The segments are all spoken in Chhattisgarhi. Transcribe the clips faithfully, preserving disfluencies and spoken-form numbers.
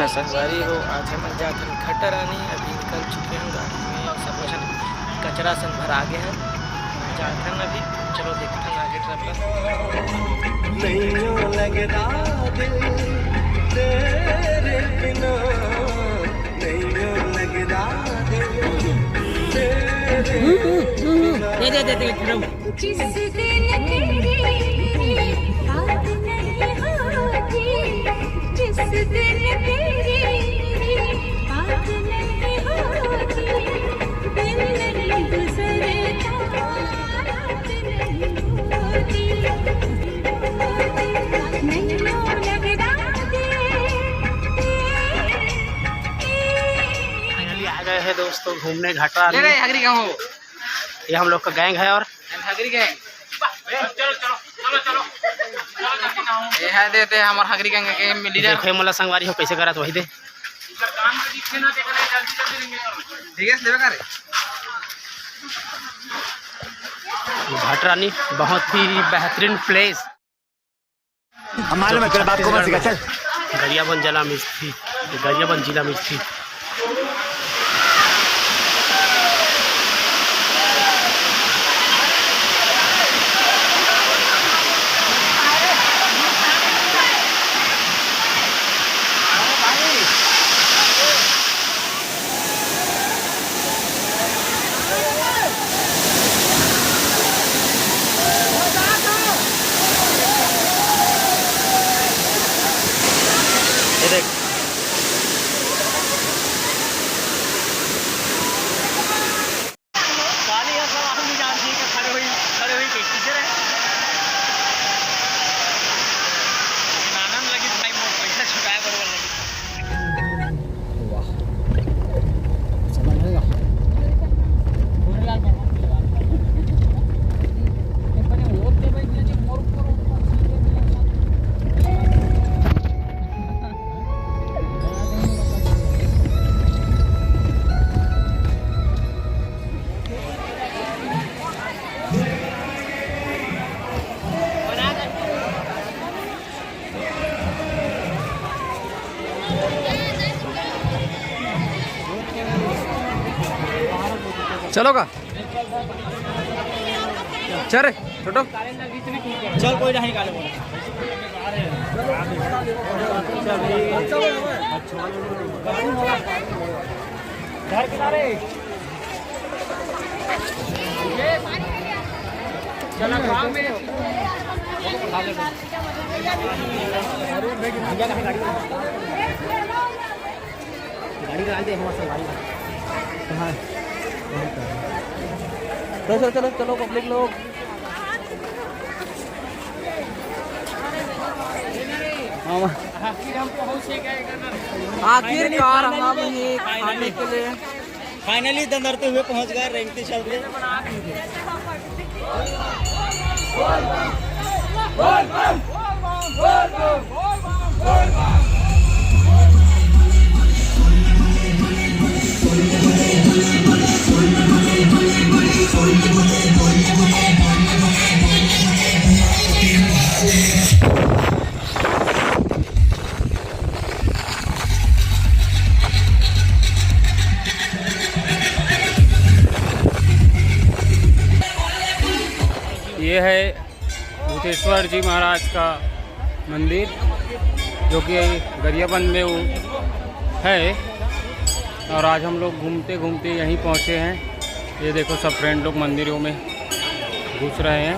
संगवारी हो, आज हमन जाथन घाटा रानी। अभी निकल चुके हन गाड़ी में, सब झन कचरा सन भरा गे हे। जाथन अभी, चलो देखथन आगे ट्रैप ला। नैयो लगदा दिल तेरे बिना, नैयो लगदा दिल तेरे बिना। दे, दे, दे, दे, दे। जिस दिन तेरी बात नहीं होती, जिस दिन तेरी बात नहीं होती, दिन नहीं गुजरता, रात नहीं होती। नैनो लगदा दे। Finally आ गए हैं दोस्तों घूमने घाटा। ले रे, हगरी गाँव हो। ये हम लोग का गैंग है और हगरी गैंग। ये है देते हमार हगरी गैंग के लीडर। देखो, ये मोला संगवारी हो कैसे करत वही दे। ठीक है, लेवे का रे? घाटा रानी बहुत ही बेहतरीन प्लेस। हमारे में तेरे बाप को मत सिखा, चल। गरियाबंद जिला में स्थित, गरियाबंद जिला में स्थित। ये देख। काली ह सब आदमी जानती है कि खड़े हुई, खड़े हुई के किसे रहे। आनंद लगी भाई, मोर पैसा छुटाए बरोबर लगी। वाह। समझ आएगा। चलो का? चल रे, छोटो। चल, कोई नहीं, निकाले बोला। घर किनारे। चला, गाँव में। गाड़ी का आगे हमारे साथ गाड़ी का। कहाँ है? चलो, चलो, चलो, चलो, पब्लिक लोग। हाँ, वहाँ। आखिरकार हम ये खाने के लिए। Finally दंदरते हुए पहुँच गए रेंगते चलते। ये है भूतेश्वर जी महाराज का मंदिर, जो कि गरियाबंद में वो है। और आज हम लोग घूमते घूमते यहीं पहुँचे हैं। ये देखो, सब फ्रेंड लोग मंदिरों में घुस रहे हैं।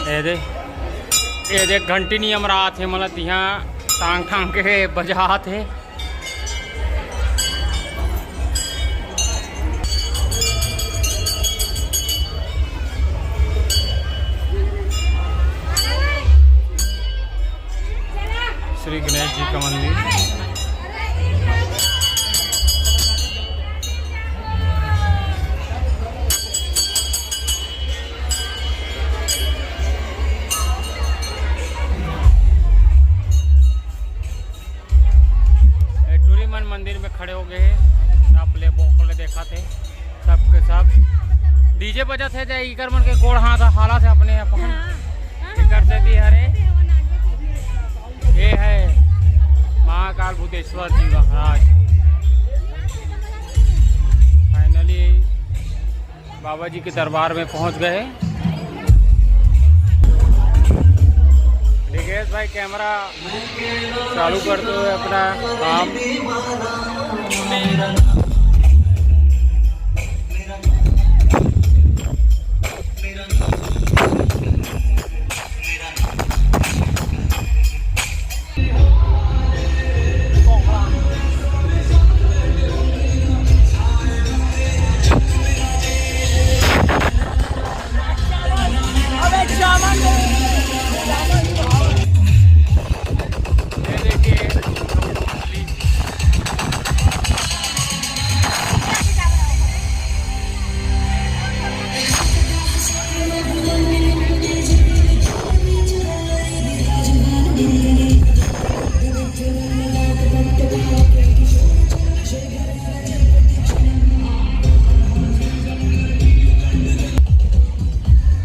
ए दे, ए दे, घंटी नहीं अमरात हे, मतलब, तिहाँ टांग टांग के बजात हे। श्री गणेश जी का मंदिर। ए, टूरी मन मंदिर में खड़े हो गए हैं। सब ले बोकले देखत हे, सबके सब डीजे बजत हे, जाय इकर मन के गोड़ हाथ हालत हे अपने अपन। हाँ। इकर से भी हरे। ये है महाकाल भूतेश्वर जी महाराज। Finally बाबा जी के दरबार में पहुंच गए। रिकेश भाई, कैमरा चालू कर दो अपना काम।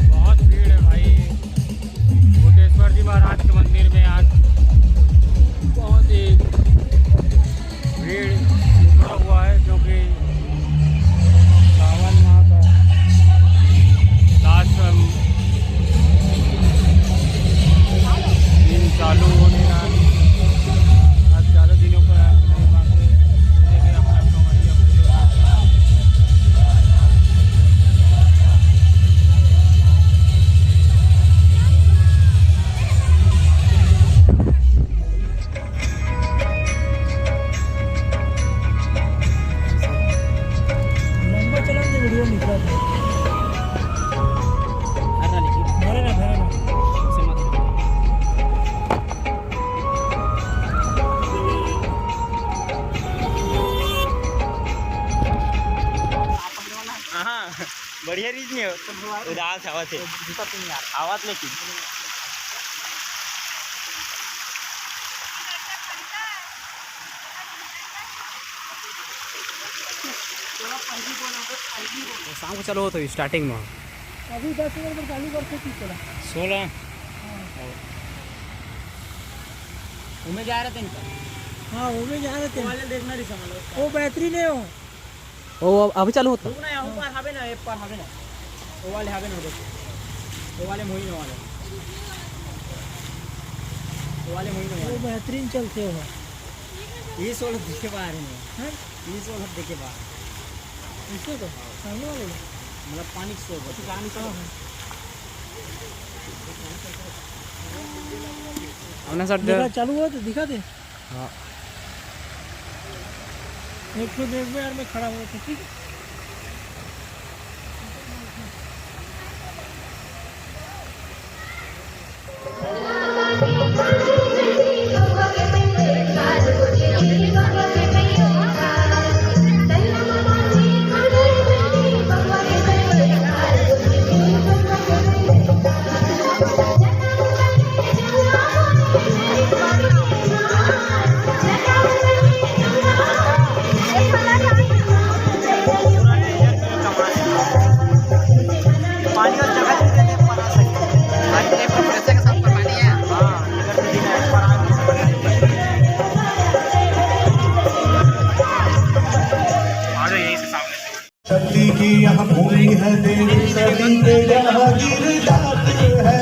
बहुत भीड़ है भाई, भूतेश्वर जी महाराज के मंदिर में आज बहुत ही भीड़ उमड़ा हुआ है, क्योंकि सावन माह का लास्ट दिन चालू होने का, आज चालू दिनों का नहीं मालूम। लंबा चलन से वीडियो निकला था। धर ना लेकिन। धरे ना, धरे ना। उसे मत। हाँ, बढ़िया रीज नहीं हो। उदास आवाज है। जूता पहन यार। आवाज लेकिन। शाम को चालू होता है स्टार्टिंग में। अभी दस बजे पर चालू करते थी चला। सोलह। ओमे जा रहे थे इनका। हाँ, ओमे जा रहे थे। वो वाले देखना नहीं समझ लो। वो बेहतरीन है वो। वो अब अभी चालू होता। रुक ना, यहाँ ऊपर हवे ना, एक पर हवे ना। वो वाले हवे ना, देखो। वो वाले मोही ना वाले। वो वाले मोही ना वो वाले। बेहतरीन चलते हो। ये सोलह देखे बाहर में। हैं? ये सोलह देखे बाहर। इसको तो सामने वाले को? मतलब पानी के सोलह। पानी का। हाँ, हाँ। अपना सर जरा चालू हो तो दिखा दे। हाँ। एक तो देख यार, मैं खड़ा हुआ था, ठीक है? पानी और जगह नहीं देते, पर आ सकते हैं। भाई, ये प्रोफेसर के साथ पढ़ानी है। हाँ, इधर से दिखा है, पर आ सकते हैं। आ जाओ, यहीं से सामने से। शक्ति की यह भूमि है, देवी सती के यहाँ गिर जात है।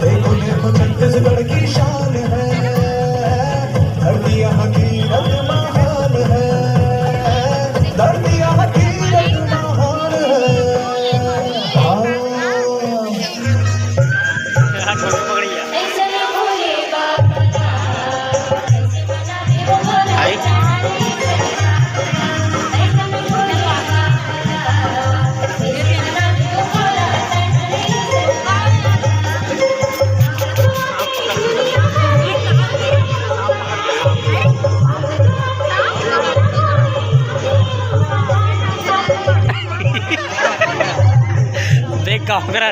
देखो, देखो, छत्तीसगढ़ की शान है। धरती यहाँ की रत्न महान है। धरती यहाँ की रत्न महान है। हाँ। देख गाँव करा।